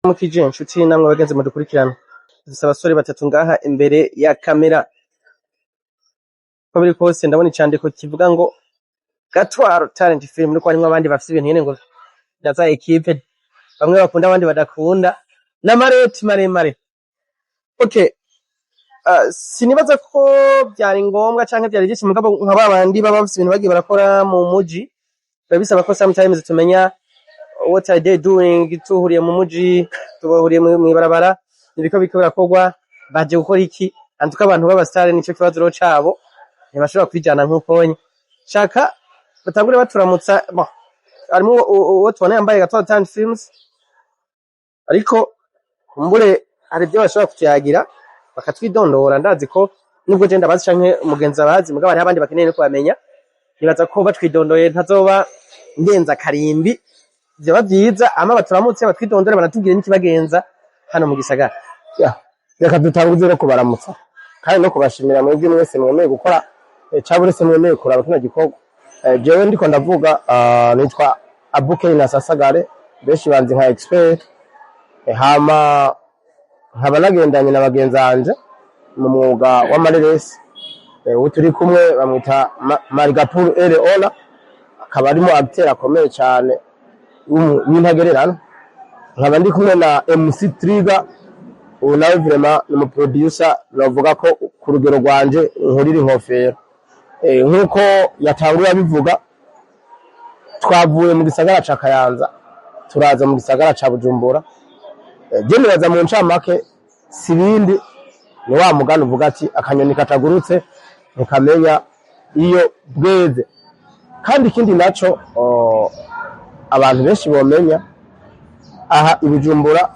Mukije inshuti namwe bagenzi mudukurikirana, dufise abasore batatu ngaha imbere ya kamera. Uko biri kose ndabona icandiko kivuga ngo Gatwaro Talent Film, nuko harimwo abandi bafise ibintu nyene ngo vya za équipe, bamwe bakunda abandi badakunda, n'amareti maremare. Okay, sinibaza ko vyari ngombwa canke vyari vyinshi, mugabo nka babandi baba bafise ibintu bagiye barakora mu muji, biba bisaba ko sometimes tumenya what are they doing. Tuhuriye mu muji, tubahuriye mw'ibarabara, nibiko biriko birakorwa, baje gukora iki? Antuka abantu b'abasitari nico kibazo rero cabo, ntibashobora kwijana nk'ukonye. Shaka batangure baturamutsa. Bon, harimwo uwo tubona yambaye Gatwaro Talent Films, ariko kumbure hari ibyo bashobora kutuyagira bakatwidondora. Ndazi ko nubwo je ndabazi canke umugenzi abazi, mugabo hariho abandi bakeneye no kubamenya. Nibaza ko batwidondoye ntazoba ndenza karimbi, vyoba vyiza ama baturamutse, batwidondore, banatubwire n'ikibagenza hano mu gisagara. Ya, reka dutanguze no kubaramutsa kandi no kubashimira mwebwe mwese mwemeye gukora cyangwa uretse mwemeye kuraba kino gikorwa. Jewe ndiko ndavuga, nitwa Abukeri na Sasagare, benshi banzi nka expert. Hama nkaba nagendanye na bagenzi banje mu mwuga w'amareresi. Uwo turi kumwe bamwita Marigapuru Ere Ona, akaba arimo acteur akomeye cyane w'intagererano. Nkaba ndi kumwe na MC Trigger, ubu nawe vraiment ni umuproducer navuga ko ku rugero rwanje nkurira inkofero. Nk'uko yatanguye abivuga, twavuye mu gisagara ca Kayanza turaza mu gisagara ca Bujumbura. Je nibaza mu ncamake si bindi, ni wa mugani uvuga ati akanyoni katagurutse ntikamenya iyo bweze. Kandi ikindi naco, abantu benshi bomenya aha i Bujumbura,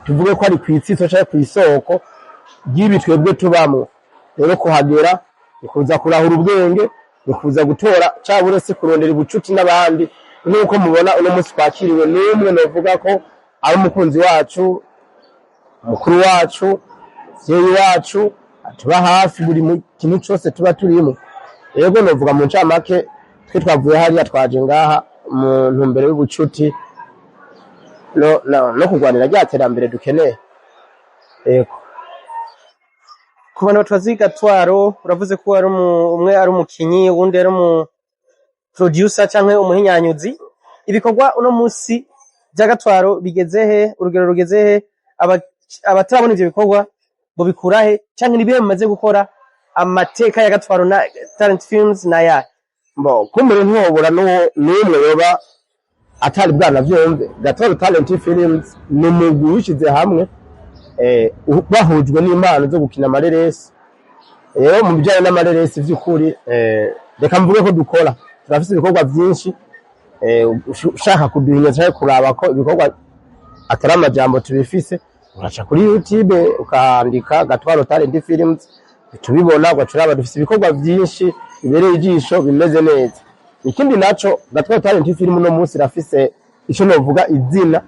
tuvuge ko ari kw'itsitso canke kw'isoko ry'ibi twebwe tubamwo. Rero kuhagera ni kuza kurahura ubwenge, ni kuza gutora cabure se kurondera ubucuti n'abandi, nk'uko mubona uno munsi twakiriwe n'umwe novuga ko ari umukunzi wacu, mukuru wacu, muvyeyi wacu, atuba hafi buri mu kintu cose tuba turimo. Yego, novuga mu ncamake twe twavuye hariya twaje ngaha mu ntumbero y'ubucuti no kurwanira rya terambere dukeneye. Yego. Ku bantu batazi Gatwaro, uravuze ko ari umwe ari umukinyi, uwundi ari umu producer canke umuhinyanyuzi. Ibikorwa uno musi vya Gatwaro bigeze he? Urugero rugeze he? Abatarabona ivyo bikorwa bobikura he, canke nibihe mumaze gukora? Amateka ya Gatwaro na Talent Films na yahe? Bo kumbure ntiwobura n'umwe yoba atari bwanavyumve. Gatwaro Talent Films ni umugwi wishize hamwe, bahujwe n'impano zo gukina amareresi. Rero mu bijanye n'amareresi vy'ukuri, reka mvuge ko dukora, turafise ibikorwa vyinshi. Ushaka kuduhinya canke kuraba ko ibikorwa atari amajambo tubifise, uraca kuri YouTube ukandika Gatwaro Talent Films, tubibona, ugaca uraba dufise ibikorwa vyinshi bibereye ijisho, bimeze neza. Ikindi naco, Gatwaro Talent Film uno munsi irafise ico novuga izina,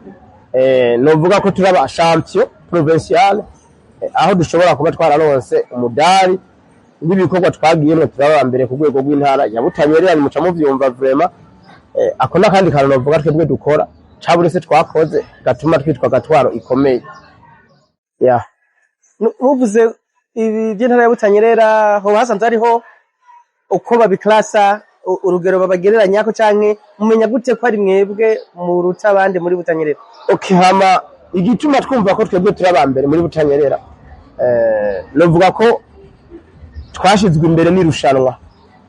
novuga ko turaba champion provincial, aho dushobora kuba twararonse umudari w'ibikorwa twagiyemwo, turaba mbere ku rwego rw'intara ya Butanyerera. Muca muvyumva vraiment. Ako n'akandi kantu novuga twebwe dukora cabure se twakoze gatuma twitwa Gatwaro ikomeye, yeah. Muvuze ibi by'intara ya Butanyerera, hoba hasanzwe hariho uko babiklasa, urugero babagereranyako, canke mumenya gute ko ari mwebwe muruta abandi muri Butanyerera? Okay, hama igituma twumva ko twebwe turi aba mbere muri Butanyerera, novuga ko twashizwe imbere n'irushanwa.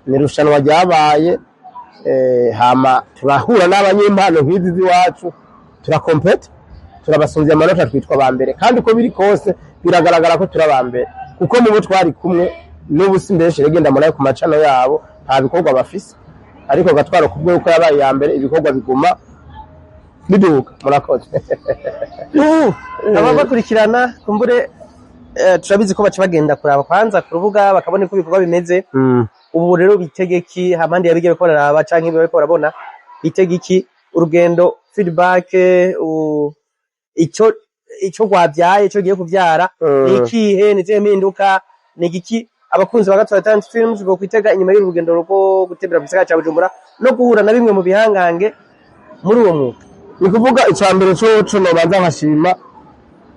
Ni irushanwa ryabaye, hama turahura n'abanyempano nk'izi z'iwacu, turakompeta, turabasumvya amanota, twitwa aba mbere. Kandi uko biri kose biragaragara ko turi aba mbere, kuko mubo twari kumwe n'ubu si mbeshe, regenda murabe ku macano yabo, nta bikorwa bafise. Ariko Gatwaro kubwo yuko yabaye iya mbere, ibikorwa biguma biduga. Murakoze. Aba bakurikirana kumbure, turabizi ko baca bagenda kuraba kwanza ku rubuga, bakabona uko ibikorwa bimeze. Ubu rero bitege iki hamandi yabigiye bariko bararaba canke ibyo bariko barabona? Bitege iki? Urugendo, feedback, ico rwavyaye, ico giye kuvyara ni ikihe? Ni izihe mpinduka? Ni igiki abakunzi ba Gatwaro Talent Films bokwitega inyuma y'uru rugendo rwo gutembera mu gisagara ca Bujumbura no guhura na bimwe mu bihangange muri uwo mwuga? Ni kuvuga icya mbere coco nobanza nkashima.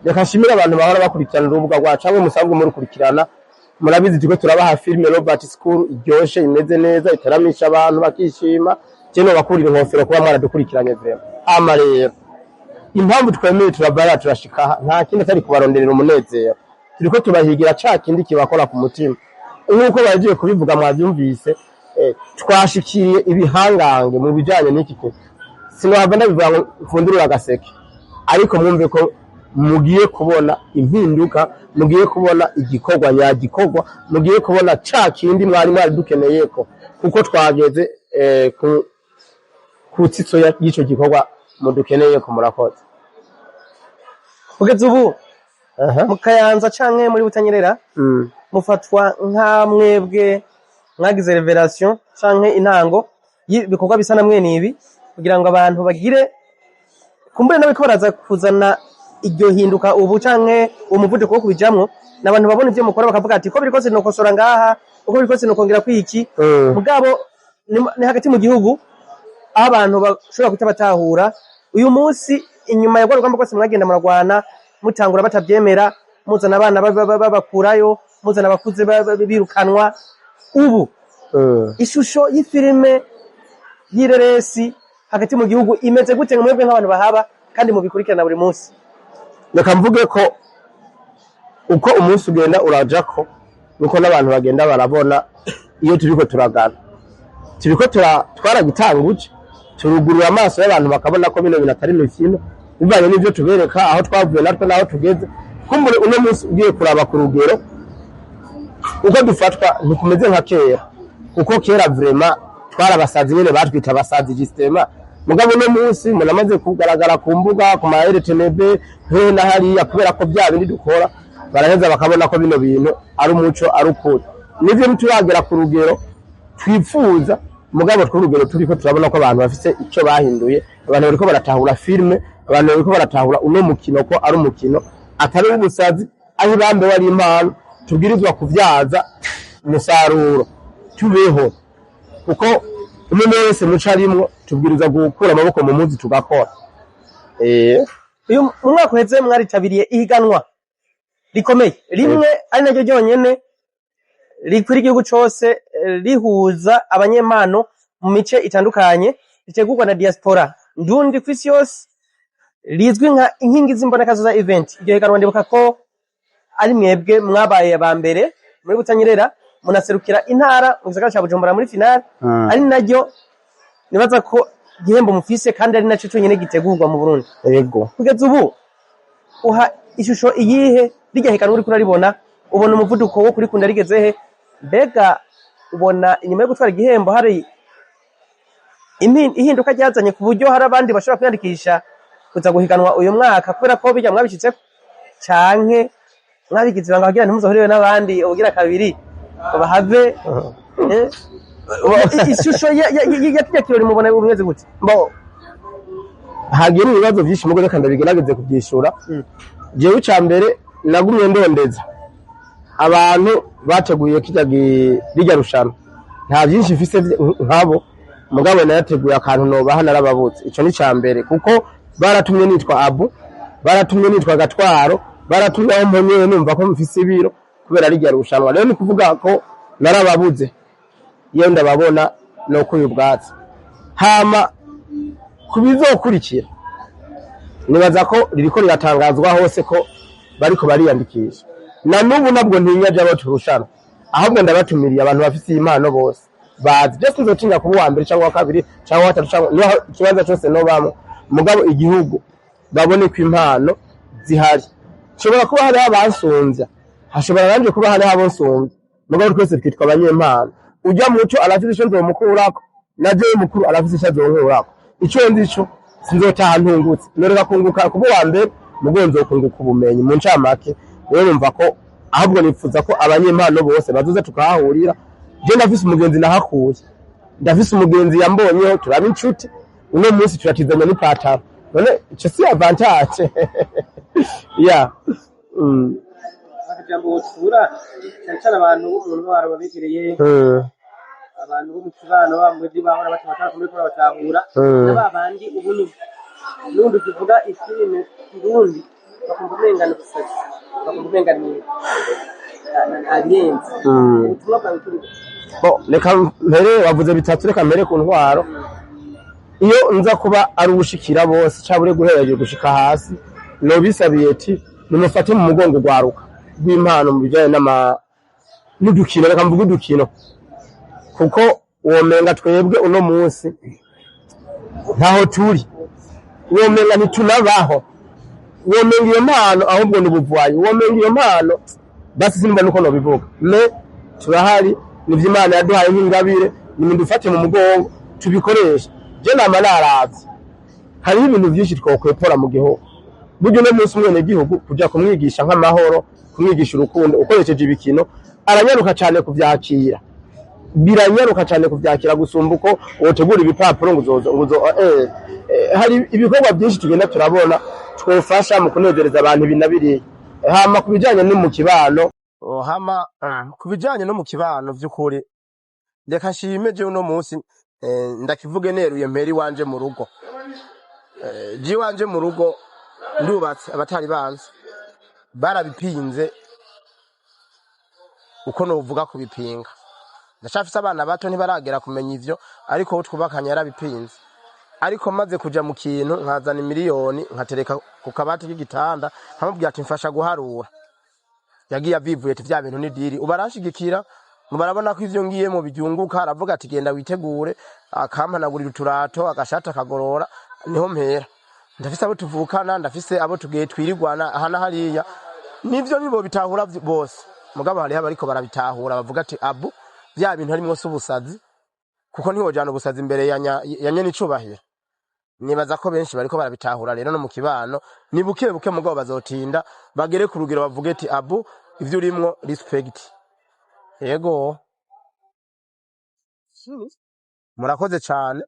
Reka nshimire abantu bahora bakurikirana urubuga rwacu, cyangwa musanzwe murukurikirana. Murabizi, turiko turabaha filime Robert School iryoshe, imeze neza, iteramisha abantu bakishima. Je nobakurira inkofero kuba mwaradukurikiranye vraiment. Hama rero impamvu twemeye turabara turashika, nta kindi atari kubaronderera umunezero. Turiko tubahigira ca kindi kibakora ku mutima. Nk'uko bagiye kubivuga, mwavyumvise, twashikiriye ibihangange mu bijanye n'iki kintu. Sinohava ndabivuga ngo mfundurure agaseke, ariko mwumve ko mugiye kubona impinduka, mugiye kubona igikorwa nyagikorwa, mugiye kubona ca kindi mwari mwari dukeneyeko, kuko twageze ku tsitso y'ico gikorwa mudukeneyeko. Murakoze. Kugeza ubu mu Kayanza canke muri Butanyerera mufatwa nka mwebwe mwagize révélation canke intango y'ibikorwa bisa na mwene ibi, kugira ngo abantu bagire kumbure nawe ko baraza kuzana iryo hinduka ubu canke uwo muvuduko wo kubijamwo, n'abantu babona ivyo mukora bakavuga ati: "Uko biri kose nokosora ngaha, uko biri kose nokongera kwiki." Mugabo ni hagati mu gihugu aho abantu bashobora kuta batahura. Uyu munsi, inyuma ya rwa rugamba rwose mwagenda muragwana, mutangura batavyemera, muzana abana babakurayo, muzana abakuze birukanwa, ubu ishusho y'ifilime y'ireresi hagati mu gihugu imeze gute, mwebwe nk'abantu bahaba kandi mubikurikirana buri munsi? Reka mvuge ko uko umunsi ugenda urajako niko n'abantu bagenda barabona iyo turiko turagana. Turiko twaragitanguje, turugurura amaso y'abantu bakabona ko bino bintu atari imikino, bivanye n'ivyo tubereka, aho twavuye natwe n'aho tugeze. Kumbure uno munsi ugiye kuraba ku rugero uko dufatwa, ntikumeze nka kera, kuko kera vraiment twarabasazi nyene, batwita abasazi justement. Mugabo uno munsi umuntu amaze kugaragara ku mbuga, ku ma RTNB, hehe na hariya, kubera ko bya bindi dukora baraheza bakabona ko bino bintu ari umuco, ari ukuri. Nivyo, ntituragera ku rugero twifuza, mugabo tw'urugero turiko turabona ko abantu bafise ico bahinduye. Abantu bariko baratahura filime, abantu bariko baratahura uno mukino ko ari umukino atari uw'ubusazi, aho ibambe wari impano tubwirizwa kuvyaza umusaruro tubeho, kuko umwe wese muco arimwo tubwirizwa gukura amaboko mu muzi tugakora. Uyu mu mwaka uheze mwaritabiriye ihiganwa rikomeye rimwe, ari naryo ryonyene rikwira igihugu cose, rihuza abanyempano mu mice itandukanye, ritegurwa na diaspora ndundi kw'isi yose, rizwi nka Inkingi z'Imbonekazoza event. Iryo higanwa ndibuka ko ari mwebwe mwabaye aba mbere muri Butanyerera, munaserukira intara mu gisagara ca Bujumbura muri finale, ari naryo nibaza ko igihembo mufise kandi ari naco conyene gitegurwa mu Burundi. Kugeza ubu uha ishusho iyihe rirya higanwa? Uriko uraribona, ubona umuvuduko wo kurikunda rigeze he? Mbega ubona inyuma yo gutwara igihembo hari ihinduka ryazanye, ku buryo hari abandi bashobora kwiyandikisha kuza guhiganwa uyu mwaka kubera ko bijya mwabishitseko, canke mwabigize ibanga kugira ntimuzohuriwe n'abandi ubugira kabiri ngo bahave? Ishusho ya kirya kirori mubona bimeze gute? Bo hagiye mu bibazo byinshi, mugo reka ndabigerageze kubyishura. Jewe ica mbere nagumye ndondeza abantu bateguye kirya rirya rushanwa. Nta byinshi mfise nkabo, mugabo nayateguye akantu nobaha, narababutse. Ico ni ca mbere, kuko baratumye nitwa Abu, baratumye nitwa Gatwaro, baratumye aho mponyeye numva ko mfise ibiro kubera rirya rushanwa. Rero ni kuvuga ko narababuze, iyo ndababona no kuyu ubwatsi. Hama ku bizokurikira, nibaza ko ririko riratangazwa hose ko bariko bariyandikisha. Na n'ubu nabwo ntinyaje abo turushana, ahubwo ndabatumiriye abantu bafise iyi impano bose bazi byose. Nzotinda kuba uwa mbere cyangwa uwa kabiri cyangwa uwa gatatu cyangwa niho ikibanza cyose nobamwo, mugabo igihugu babone ko impano zihari. Nshobora kuba hariho abansumvya, hashobora nanje kuba hariho abonsumvya, mugabo twese twitwa abanyempano. Ujya muco arafise ico nzomukurako, na jewe mukuru arafise ico azonkurako. Ico nzi co sinzotaha ntungutse, noreka kunguka kuba uwa mbere, mugabo nzokunguka ubumenyi mu ncamake. Rero numva ko ahubwo nifuza ko abanyempano bose bazoza tukahahurira. Je ndafise umugenzi nahakuye, ndafise umugenzi yambonyeho, turaba inshuti, uno munsi turatizanya n'ipataro. None ico si avantage ya? Akajambo wotura cyane cyane abantu bo mu ntwaro babegereye, abantu bo mu kibano bamwe bahora batuma muri ko batahura, na ba bandi ubu n'undi tuvuga ifilime ndundi. Bakumva umenga ni ubusazi, bakumva umenga ni ntabirenze. Ubutumwa bwawe turi Bo, reka mpere, wavuze bitatu, reka mpere ku ntwaro. Iyo nza kuba ari uwushikira bose cabure guhera hejuru gushika hasi, nobisabiye ati nimufate mu mugongo ugwaruka rw'impano mu bijanye n'udukino. Reka mvuge udukino, kuko womenga twebwe uno munsi ntaho turi, womenga ntitunabaho, womenga iyo mpano ahubwo ni ubuvwayi, womenga iyo mpano basi sinumva nuko nobivuga. Mais turahari, nivyo Imana yaduhaye nk'ingabire, nimudufate mu mugongo tubikoreshe. Je nama naravye, hariho ibintu vyinshi twokwepora mu gihugu. Burya uno munsi umwenegihugu kuja kumwigisha nk'amahoro, kumwigisha urukundo ukoresheje ibikino, aranyaruka cane kuvyakira, biranyaruka cane kuvyakira gusumba uko wotegura ibipapuro ngo uzozo ngo uzo hari ibikorwa byinshi tugenda turabona twofasha mu kunezereza abantu ibi na biriya. Hama ku bijanye no mu kibano, hama ku bijanye no mu kibano, vy'ukuri reka nshime je uno munsi, ndakivuge neruye, mpera iwanje mu rugo. Je iwanje mu rugo ndubatse, abatari banzi barabipinze. Uko novuga kubipinga, ndacafise abana bato, ntibaragera kumenya ivyo, ariko uwo twubakanye yarabipinze. Ariko maze kuja mu kintu, nkazana miliyoni nkatereka ku kabati k'igitanda, nkamubwira ati mfasha guharura, yagiye avivuye ati vya bintu ni deal. Ubu aranshigikira, ngo barabona ko ivyo ngiyemo biryunguka. Aravuga ati genda witegure, akampanagurira uturato, agashati akagorora, niho mpera. Ndafise abo tuvukana, ndafise abo tugiye twirirwana aha na hariya, nivyo nibo bitahura bose. Mugabo hariho abariko barabitahura, bavuga ati abu vya bintu harimwo si ubusazi, kuko ntiwojana ubusazi imbere ya nyene icubahiro. Nibaza ko benshi bariko barabitahura. Rero no mu kibano ni buke buke, mugabo bazotinda bagere ku rugero bavuge ati abu ivyo urimwo, respect. Yego, murakoze cane.